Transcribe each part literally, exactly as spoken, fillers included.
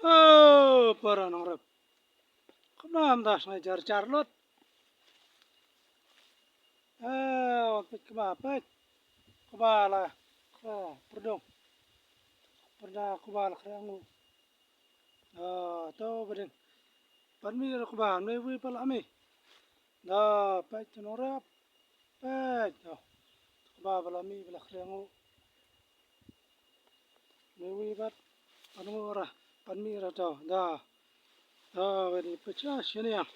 Oh, para nongrep. Kumno ym da sngai jar jar lut. Eh, wan peit kba, peit. Kba la, kba, perdong. Perdong kba la krengu. Ah, to beding. Pan mi ra kba, mi wi pala mi. Da, peit nongrep. Peit, to. Kba pala mi pala krengu. Ni wi pat, pan ngu ra, pan mi ra to, da. Da, wen i pyrshah shane yang.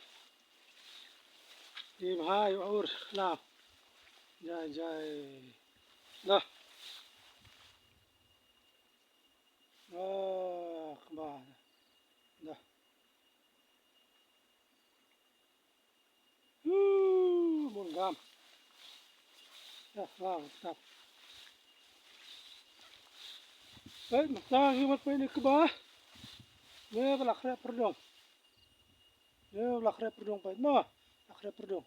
Di bha yu ur la. Jai, jai. Da. Da, kba. Da. Hu, bun gam. Ya, wow, tap. Peit, mynta ngi wan peit ne kba. Ne ba la khreh perdong. Ne ba la khreh perdong peit. Mo, la khreh perdong.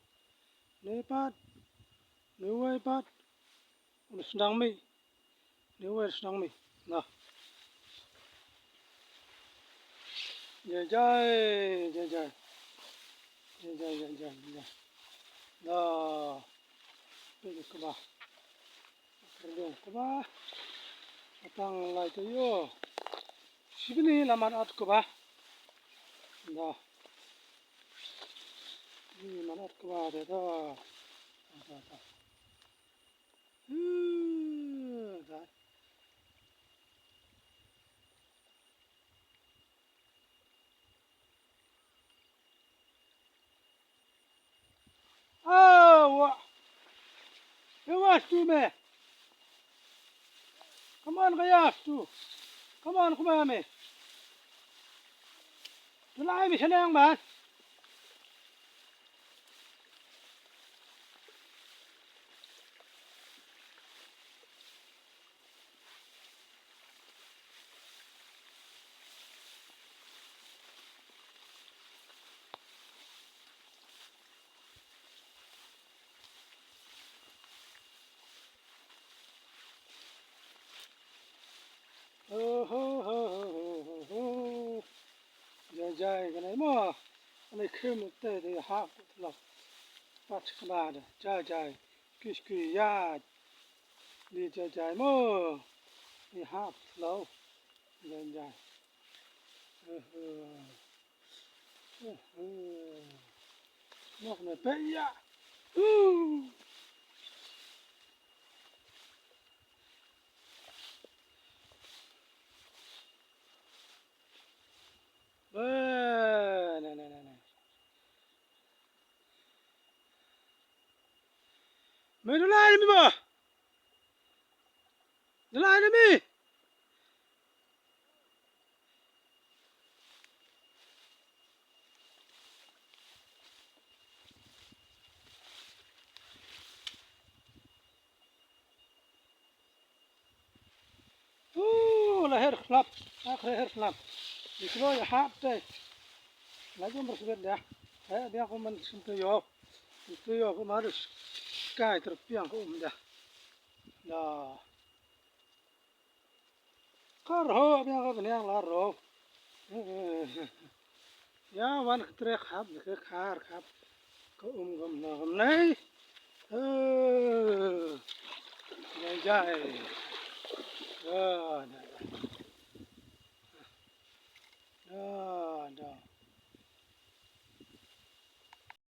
Ne pat. Ne wei pat. Un sdang mi. Ni wer snang mi. Nah. Jai jai, jai jai. Jai jai, jai jai, jai. Nah. Pyn kba. Perdong kba. Atang lai to yo. Sibini laman at kba. Nah. Ni man at kba de to. To, to, to. Hmm, God. Oh, wa. Yawas tu me. Come on, kayas tu. Come on, come on, me. Tu lai me senang, man. Ho, ho, ho. Jai jai, kane mo. Kane khim te te ha ko tlo. Pat kba de. Jai jai. Kish ki ya. Ni jai jai mo. Ni ha ko tlo. Jai jai. Ho, ho. Ho, ho. Nok ne pe ya. Hu. Ba, na, na, na, na. Me dulai mi ba. Dulai mi. Uh, la her khnap, la her khnap. Diklo ya hap te. La jom bersebet dah. Eh, dia ko man sentuyo. Sentuyo ko marus. Kai terpiang ko um dah. Dah. Kar ho, biang ka bniang la ro. Ya wan ka trek hap, ka khar hap. Ka um gam na gam nei. Eh, jai jai. Ya, jai jai.